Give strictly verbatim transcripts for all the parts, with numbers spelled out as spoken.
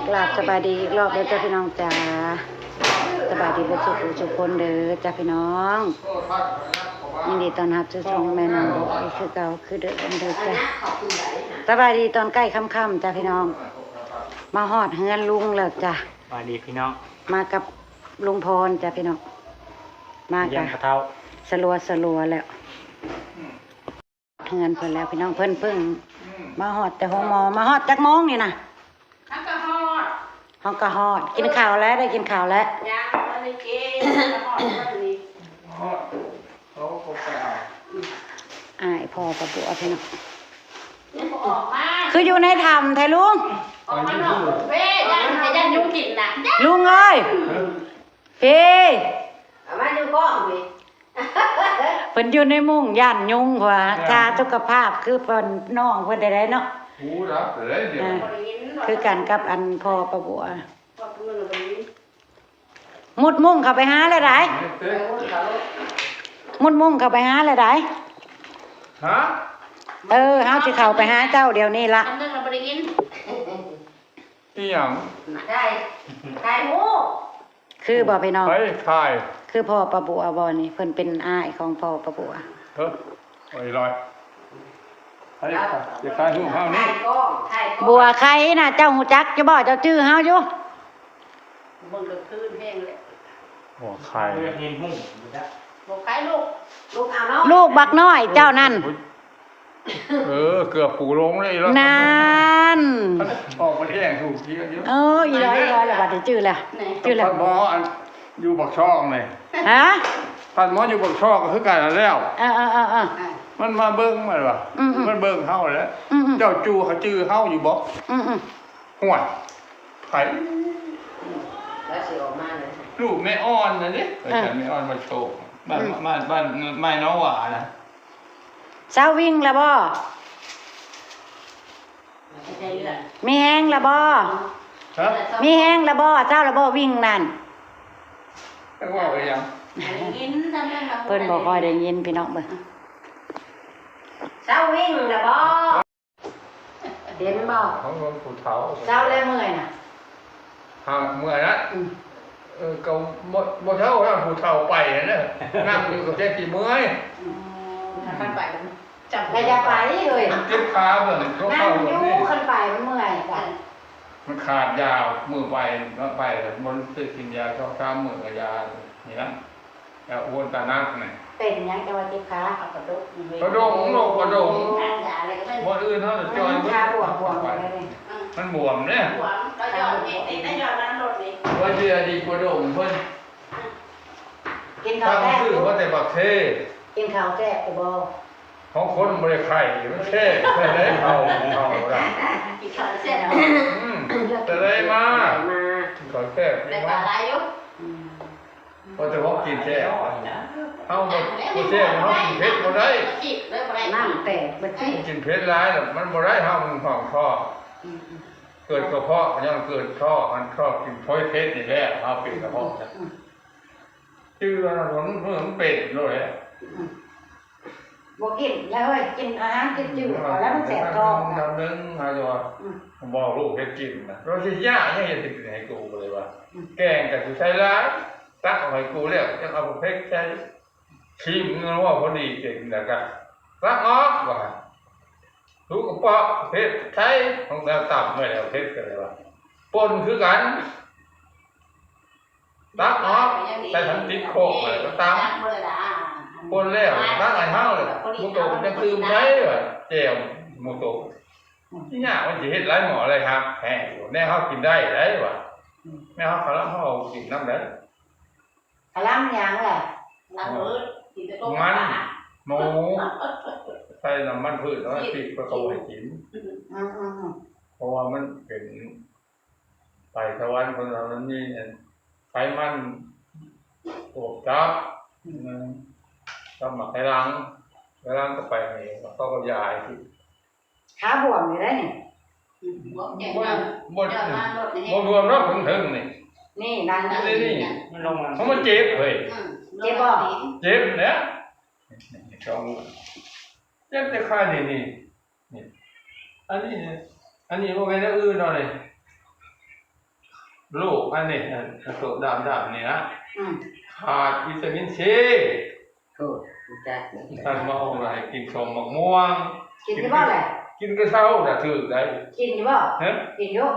กราบสบายดีอีกรอบเด้อจ้าพี่น้องจ๋า สบายดีเบิดสุขทุกคนเด้อจ้าพี่น้อง ยินดีต้อนรับสู่ช่องแม่น้องบอยคือเก่าคือเดิมเด้อจ้า สบายดีตอนใกล้ค่ำๆจ้าพี่น้อง มาฮอดเฮือนลุงแล้วจ้า สวัสดีพี่น้อง มากับลุงพรจ้าพี่น้อง มา เยี่ยม กับ พ่อเฒ่า สลัวสลัวแล้ว เฮือนเพิ่นแล้วพี่น้อง เพิ่นเพิ่งมาฮอดแต่โรงหมอ มาฮอดจักโมงนี่นะ ฮักกะฮอด เฮาก็ฮอด กินข้าวแล้ว ได้กินข้าวแล้ว ยังบ่ได้กิน ฮักกะฮอดวันนี้ ฮอด เขาก็ไปเอา อ้ายพ่อปะบัวพี่น้อง ยังบ่ออกมา คืออยู่ในถ้ำแท้ลุง ออกมานอกเว้ย ย่าน ย่านยุงกินน่ะ ลุงเอ้ย พี่ เอามาอยู่กล้องนี่ เพิ่นอยู่ในมุ้งย่านยุงว่า อ่า ถ้าสุขภาพคือเพิ่นน้องเพิ่นได้เนาะ หูดับเลยเดี๋ยว อ่า คือกันกับอันพ่อปะบัว มุดมุ้งเข้าไปหาแล้วได้ เต้น มุดมุ้งเข้าไปหาแล้วได้ ฮะ เออ เฮาสิเข้าไปหาเจ้าเดี๋ยวนี้ละ อันนึงเราบ่ได้ยิน อีหยัง ได้ ได้ฮู้ คือบ่พี่น้อง ไปถ่าย คือพ่อปะบัวบ่นี่ เพิ่นเป็นอ้ายของพ่อปะบัว เฮ้ย ไอ้ลอย ไป จะถ่ายรูปเฮานี่ ถ่ายกล้อง ถ่ายกล้อง บัวไข่น่ะ เจ้าฮู้จักอยู่บ่ เจ้าจื้อเฮาอยู่ เบิ่งกลางคืนแฮงเลย บัวไข่ เรียกเห็นหุ้งอยู่จ้ะ บัวไข่ลูก ลูกเอาเนาะ ลูกบักน้อยเจ้านั่น เออ เกือบปูลงเลยแล้ว นั่น ออกมาแย่งถูกเยอะอยู่ เออ อีร้อย อีร้อยแล้วบัดนี้จื้อแล้ว ไหน จื้อแล้ว ท่านหมออันอยู่ปากช่องนี่ ฮะ ท่านหมออยู่ปากช่องก็คือกันนั่นแล้ว เออ เออ เออ เออ มันมาเบิ่งมันว่ะ อืม อืม มันเบิ่งเฮาแล้ว อืม อืม เจ้าจูเขาจื้อเฮาอยู่บ่ อืม อืม ห่วย ไผ แล้วสิออกมาเลย ลูกแม่อ่อนน่ะนี่ เออ แม่อ่อนมาโชค บ้าน อืม บ้าน บ้าน บ้านน้องหวานะ เซาวิ่งแล้วบ่ ไม่ใช่เลือด มีแฮงแล้วบ่ ฮะ มีแฮงแล้วบ่ เซาแล้วบ่วิ่งนั่น จักว่าไปยัง ได้ยินทำไมมา เพิ่นบ่ค่อยได้ยินพี่น้องเบิ่ง เซาวิ่งแล้วบ่ เห็นบ่ ของหลวงปู่เฒ่า เซาแล้วเมื่อยน่ะ หาเมื่อยนะ อืม เออ ก็บ่ บ่เฒ่านะ ผู้เฒ่าไปนะ นั่งอยู่กับแค่กี่เมื่อย อืม ถ้าไปมันจำ แต่อย่าไปเลย มันเจ็บขาเบิ่ง เขา นั่ง เข้า อยู่ นี่ คันไปมันเมื่อยจ้ะ มันขาดยา มื้อไป เนาะ ไปแล้วมันซื้อกินยาสองสามมื้อก็ยานี่นะ แล้วอ้วนตานักนี่ เป็นหยังแต่ว่าเจ็บขา เอากระดูกนี่ กระดูก โรคกระดูก ทานยาอะไรก็ไม่ บ่อื่นเฮาจะจ่อย มันขาบวมๆ ไป อะไรนี่ มันบวมเนี่ย บวม ก็ยอดนี่ นี่ก็ยอดน้ำลดนี่ ว่าเสียดีกว่าโดมเพิ่น กินข้าวแซ่บ ซื้อมาแต่บักเท กินข้าวแซ่บอยู่บ่ ของคนบ่ได้ไข้ มันแซ่บ แซ่บได้เข้า เข้าได้ กินข้าวแซ่บ อืม แต่ได้มา มา กินข้าวแซ่บ ได้ปลาหลายอยู่ อืม ว่าแต่ว่ากินแซ่บ เฮาบ่ บ่แซ่บ เฮากินเผ็ดบ่ได้ น้ำแตกเบิดสิ กินเผ็ดหลายน่ะ มันบ่ได้ เฮามันท้องคอ อืม อืม เกิดกระเพาะ ยังเกิดท้อ มันท้อกินเพราะเผ็ดนี่แหละ เฮาเป็นกระเพาะ อืม จืดแล้วนะ มัน มันเป็นโลดแหละ อืม บ่กินแล้วเฮ้ย กินอาหารจืดๆ เอาแล้วมันแสบท้อง คำนึง เฮาจะว่า อืม บอกลูกให้กินนะ เราสิยากยังจะกินให้กูเลยว่า อืม แกงก็สิใส่หลาย ตักเอาให้กูแล้ว จักเอาเผ็ดใส่ ชิมมันว่าพอดีเก่งแล้วก็ตักออกว่า ลูกกระเพาะเผ็ดใส่ ของเราต่ำไว้แล้วเผ็ดกันเลยว่า ป่นคือกัน ตักออก ใส่ทั้งติดโคกเลยก็ตาม ป่นแล้ว ตักให้เฮาเลย หมู่โตมันจะตื่นใช้ว่ะ แจ่วหมู่โต นี่ยากมันสิเฮ็ดหลายหม้อเลยครับ แหม แน่เฮากินได้ได้ว่ะ แน่เฮาขาวหลามเฮากินนำได้ ขาวหลามหยังล่ะ น้ำมัน กินแต่ต้ม มัน ปลา หมู ใส่น้ำมันพืช น้ำมันพริก ก็เขาให้กิน อืม อืม อืม เพราะว่ามันเป็น ไปสวรรค์คนเรามันมีอันไขมันพวกตับ อืม ตับหมากไขหลัง ไขหลังก็ไปนี่ เขาก็ยาให้กิน ขาบวมอยู่ได้นี่ อืม บวมแก่ บ่ มาก บ่ ยอดมากรถนี่ บ่บวมเนาะ ถึงๆ นี่ นี่นั่นน่ะ นี่ นี่ มันลงมา เพราะมันเจ็บเฮ้ย อืม เจ็บบ่ เจ็บเนี่ย สอง เจ็บแต่ขานี่ นี่ นี่ อันนี้ อันนี้บ่แม่นอย่างอื่นเนาะนี่ ลูกอันนี้ อัน อันโตดำๆ นี่นะ อืม ขาดวิตามินซี โอ้ รู้จัก ท่านมาเอามาให้กินส้มมะม่วง กินอยู่บ่แหละ กินกระเซ้าน่ะถืกได้ กินอยู่บ่ ฮะ กินอยู่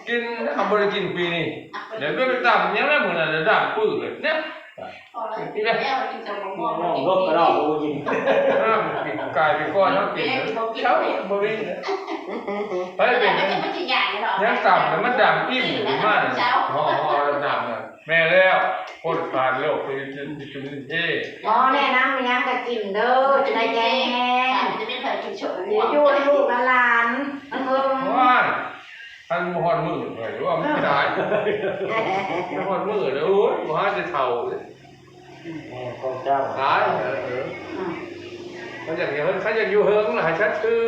กิน เอาบ่ได้กินปีนี้ เดี๋ยวไปดำยังไงมื้อนั้นดำปื้อเลยเนี่ย พอแล้ว กินแล้ว กินส้มมะม่วง มะม่วงลบกระดอกกูกิน กลายเป็นก้อนแล้วกิน เช้าบ่มีเลย ไปเป็น มันจะใหญ่หรอ ยังต่ำแล้วมันดำอิ่มอยู่มาก เช้า ห่อๆ ดำๆ น่ะ แม่แล้ว คนขาดโรคคือกินวิตามินเอ อ๋อ แนะนำยังก็กินเด้อ จะได้แข็งแรง จะไม่เคยกินเฉย เดี๋ยวอยู่ให้ลูกหลาน เออ ว้าย ท่านบ่ฮอดมื้อเลยว่ามันตาย บ่ฮอดมื้อเลย โอ้ย บ่หาแต่เฒ่าเลย แม่ของเจ้า ตาย เออ อืม เขาอยากอยู่เฮิง เขาอยากอยู่เฮิงล่ะ ให้ชัดชื่อ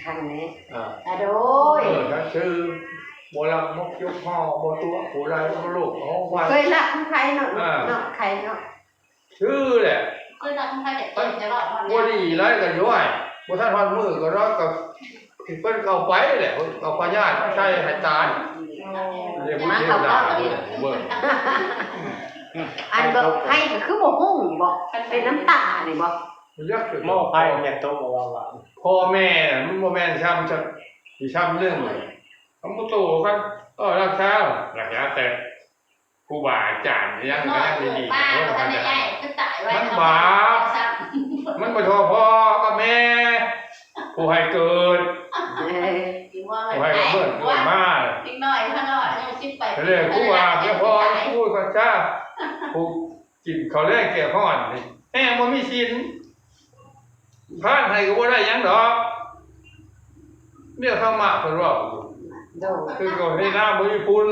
ทางนี้ อ่า อ่ะ โดย เออ ชัดชื่อ บ่ลักมกยกฮอ บ่ตัวผู้ใดบ่ลูกของใคร เคยรักของใครเนาะ อ่า เนาะ ใครเนาะ ชื่อแหละ เคยรักของใครแต่เจ็บแต่ว่าอ่อน บ่ดีหลายก็ย้อย บ่ทันฮอดมื้อก็รอก็ เพิ่นก็เอาไปแหละ เพิ่นก็เอาพยาธิมาใส่ให้ตาย เดี๋ยวมันเสียดายเบิ่ง อันบ่ไผก็คือบ่ฮู้บ่ เป็นน้ำตานี่บ่ มันยักษ์ หม้อไฟมันอยากตกบ่ว่าว่า พ่อแม่น่ะมันบ่แม่นซ้ำจักสิซ้ำเรื่องเลย มันบ่โตกัน เออ รักษา รักษาแต่ ครูบาอาจารย์ยัง นอน ยัง อยู่ ดีๆ บ้าน เออ ท่านได้ คือตายไว้ มันบาป มันบ่ชอบพ่อกับแม่ ผู้ให้เกิด เอ้ย ผู้ให้เกิด เกิดมา เด็กน้อย เท่าน้อย อายุสิบแปด เรียกครูบา เจ้าพ่อ ครูพระเจ้า ผู้กินข้าวแลงแกงฮ้อนนี่ แฮ่งบ่มีศีล พานให้ก็บ่ได้หยังดอก เรื่องธรรมะเพิ่นเว้าอยู่ โดย คือก็เฮ็ดนาบ่มีฝุ่น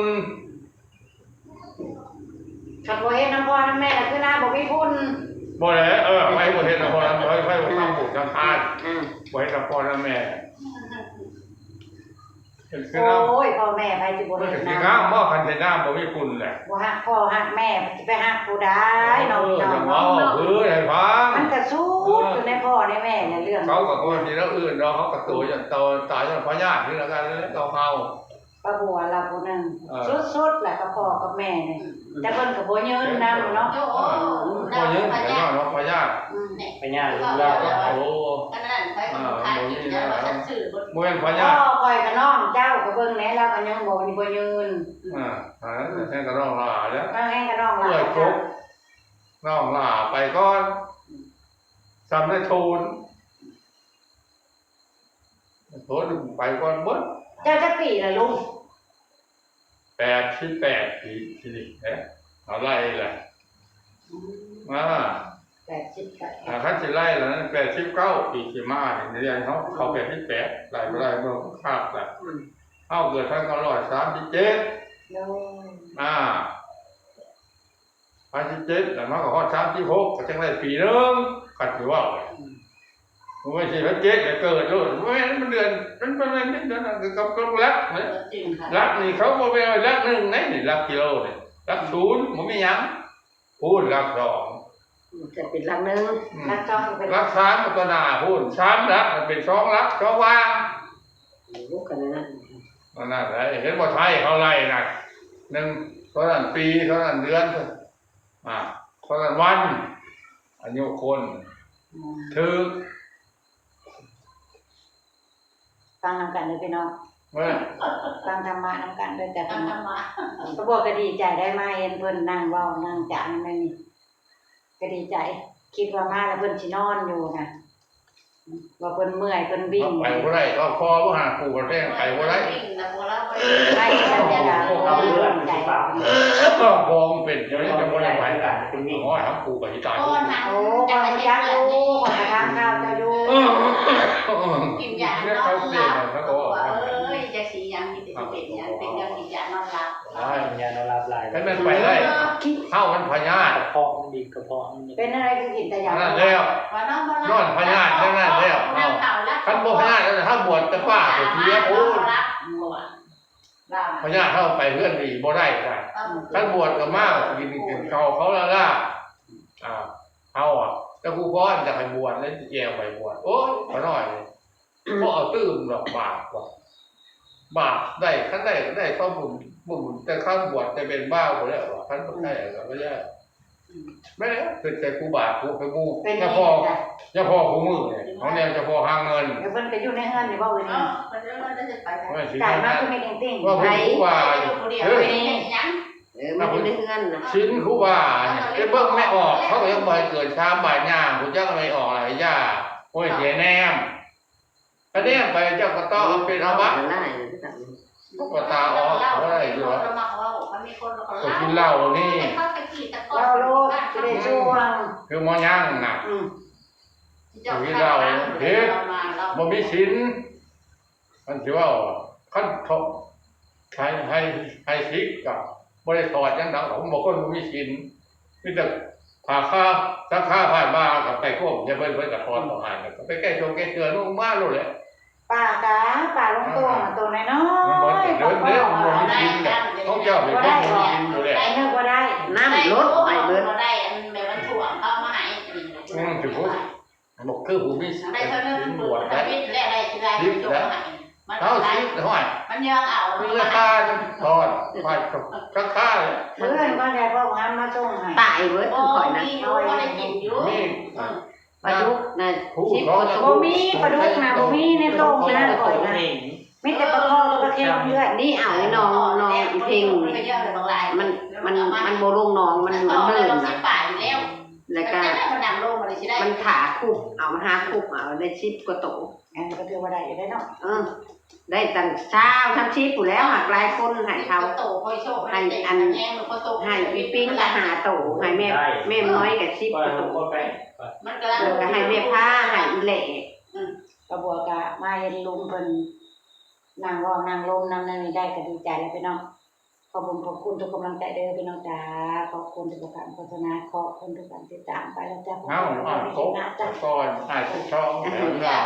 คันบ่เฮ็ดนำพ่อนำแม่ คือนาบ่มีฝุ่น บ่แหละ เออ ไผบ่เฮ็ดนำพ่อนำ ไผ ไผบ่ทำบุญทำทาน อืม บ่เฮ็ดนำพ่อนำแม่ เฮ็ดคือนา โอ้ย พ่อแม่ไผสิบ่ มัน เฮ็ด ก็สิ นำ งามบ่ คันเฮ็ดนาบ่มีฝุ่นแหละ บ่ฮักพ่อฮักแม่ สิไปฮักผู้ใดเนาะ เออ พี่น้อง อย่าเว้า เนาะ เออ ให้ฟัง มันก็สุด เออ อยู่ในพ่อในแม่ในเรื่อง เขาก็บ่สิแล้วอื่นดอก เขาก็ตัวอย่างตาย ตายอย่างพญาธิคือกัน แล้วเขา ป้าบัวลาวผู้หนึ่ง เออ สุดๆ แหละกับพ่อกับแม่เนี่ย อืม แต่เพิ่นก็บ่ยืนนำเนาะ โอ้โห เออ บ่ยืน แต่ย้อนว่าพญาธิ อืม พญาธิลาว โอ้ อันนั้นไป อ่า ขายกินแล้ว บ่มีแล้ว ว่าฉันซื้อบ่ บ่แม่นพญาธิ พ่อข่อยกับน้องเจ้าก็เบิ่งแหน่ ลาวก็ยังบ่ บ่ยืน อ่า อ่า แฮ่งกับน้องหลาแล้ว เออ แฮ่งกับน้องหลา เอื้อยกก น้องหลาไปก่อน ซ้ำได้โทน โทนไปก่อนเบิด เจ้าจักปีละลุง แปดสิบแปดปี สิริ เอ๊ะ เอาไล่แหละ อืม อ่า แปดสิบแปด อ่า คันสิไล่แล้วนั้น แปดสิบเก้าปีสิมาเนี่ย เดือนเขา เขา อืม แปดสิบแปด ไล่บ่ไล่เบิ่งคาบละ อืม เฮาเกิดพันเก้าร้อยสามสิบเจ็ด โอ้ อ่า พันสิบเจ็ด แล้วมาก็ฮอดสามสิบหก ก็จังได้ปีหนึ่ง คันสิเว้า อืม มันไม่ใช่พันเจ็ดแล้วเกิดโลด มัน มันเดือน มัน มัน มัน มันเดือนนั้นก็กำลังรักนะ จริงค่ะ รักนี่เขาบ่แม่นรักหนึ่งนะนี่ รักกิโลนี่ รักศูนย์บ่มีหยัง พูดรักสอง อืม จะเป็นรักหนึ่ง อืม รักสองเป็น รักสามก็หน้าพูด สามรักมันเป็นสองรัก สองวาง โอ้โห ขนาดนั้น นั่นแหละ เห็นบ่ไทยเขาไล่นะ หนึ่ง เท่านั้นปี เท่านั้นเดือน อ่า เท่านั้นวัน อายุคน อืม ถืก ฟังนำกันเด้อพี่น้อง เออ ฟังธรรมะนำกันเด้อจ้ะ ฟังธรรมะ ก็บอกก็ดีใจได้มาเห็นเพิ่นนั่งเว้านั่งจานั่นนี่ ก็ดีใจ คิดว่ามาแล้วเพิ่นสินอนอยู่นะ ว่าเพิ่นเมื่อยเพิ่นวิ่ง ไปบ่ได้ เขาคอบ่หากูกันแท้ ไปบ่ได้ วิ่งนะบ่ละบ่ได้ ไปกันเนี่ยล่ะ เขาเพื่อนใจ ก็พอมันเป็น เดี๋ยวนี้จะบ่ได้ไปกัน หมอหากูก็สิตาย โอ้ ก็บ่จักอยู่ ก็กระทำข่าวเจ้าอยู่ เออ กินยานอนหลับ แล้วก็ เอ้ย จะสิหยัง มีแต่สิเป็นหยัง เป็นหยังกินยานอนหลับ โอ้ย ยานอนหลับหลาย ให้มันไปได้ เฮามันพยาธิ กระเพาะมันดี กระเพาะมันดี เป็นอะไรคือกินแต่ยา นั่นแล้ว ว่านอนบ่หลับ นอนพยาธิแล้วนั่นแล้ว นั่งเฝ้าหลับ คันบ่พยาธิแล้ว ถ้าบวชจะป้าก็เสียโพด หลับ พญาเฮาไปเฮือนดีบ่ได้ค่ะ อืม คันบวชก็มากินกินข้าวเขาละล่ะ อ่า เฮาอ่ะ แต่ครูพรจะให้บวชแล้วสิแกไปบวช โอ้ย ขอน้อยเลย บ่เอาตื่มดอกบาปว่ะ บาปได้ คันได้ ได้เพราะบุญ บุญ แต่คันบวชจะเป็นบ้าวไปแล้ว คันบ่ได้ก็บ่ได้ แม่นแล้ว เป็นแต่ครูบาครูไปหมู่ เป็น เฉพาะ เฉพาะผู้มือเนี่ย ของแนวเฉพาะหาเงิน เดี๋ยวเพิ่นก็อยู่ในเฮือนนี่บ่เว้ยนี่ เออ เพิ่นเอิ้นว่าจะไปไส ว่าสิ จ่ายมาก็มีเด้งๆ ว่าเพิ่นครูบา เออ เออ มันอยู่ในเฮือนน่ะ ศีลครูบาเนี่ย ไปเบิ่งแม่ออก เขาก็ยังบ่ให้เกิดสามบาทย่าง ผู้จักแม่ออกหลายย่า โอ้ย เสียแนม อันนี้ไปเจ้าก็ต้องเอาเป็นอาบัติ ได้ ตุ๊กตาออกบ่ได้อยู่ ก็กินเหล้านี่ เว้าโลด สิได้ช่วง คือหมอยังน่ะ อืม กินเหล้าผิด บ่มีศีล มันสิเว้า คันเขา ให้ ให้ ให้สิกะบ่ได้ถอดหยังดอก ผมบอกคนบ่มีศีล มีแต่ผ้าคา สังฆาผ่านมาก็ไปก้ม อย่าเพิ่น เพิ่นก็ถอดออกให้ แล้วก็ไปแก้จงแก้เจือนุ่งมาโลดแหละ ปลากะ ปลาลงโตน่ะ โตน้อยๆ มันบ่ได้ เดี๋ยว เดี๋ยวมันบ่มีศีลน่ะ ของเจ้าเป็นคนบ่มีศีลอยู่แล้ว ได้เด้อ บ่ได้ น้ำลดไปเบิด บ่ได้ อันแบบมันถ่วงเข้ามาให้ อืม ถือว่า บอกคือผู้มีศีล ได้เท่านั้น บวชได้ ได้แล้ว ได้สิได้ ศีล จง แล้ว ให้ มัน เอาศีลห้อย มันยังเอา คือค่าถอด ค่า ค่า เพื่อนก็ได้พวกงานมาส่งให้ ตายเบิดคือข่อยนะ มีอยู่ บ่ได้กินอยู่ มี อืม ปลาดุกนะ ผู้ สิบ ของ กว่าตัว บ่มี ปลาดุกนะ บ่มีในโตงนะ ข่อยนะ มีแต่ปลาคอกับปลาเค็มเพื่อน นี่เอาไอ้น้อง น้องอีเพ็งนี่ มัน มัน มันบ่ลงหนอง มัน มันเนิ่นนะ แล้วก็ มันถาคุบ เอามาหาคุบ เอาได้สิบกว่าโต อันนี้ก็ถือว่าได้อยู่ได้เนาะ เออ ได้ตั้งเช้าทำสิบพู้นแล้ว หากหลายคนให้เขา ให้อัน ให้อีปิ้งก็ห้าโต ให้แม่ แม่น้อยก็สิบกว่าโต แล้วก็ให้แม่พา ให้อีแหล่ ป้าบัวก็มาเห็นลุงเพิ่นนั่งเว้านั่งลมนำนั่นนี่ได้ก็ดีใจแล้วพี่น้อง ขอบคุณ ขอบคุณทุกกำลังใจเด้อพี่น้องจ๋า ขอบคุณทุกการโฆษณา ขอบคุณทุกการติดตาม ไปแล้วจ้ะ เอ้า อ่านโต๊ะ จ้ะ ก่อน อ่านสิบสอง แล้วเนาะ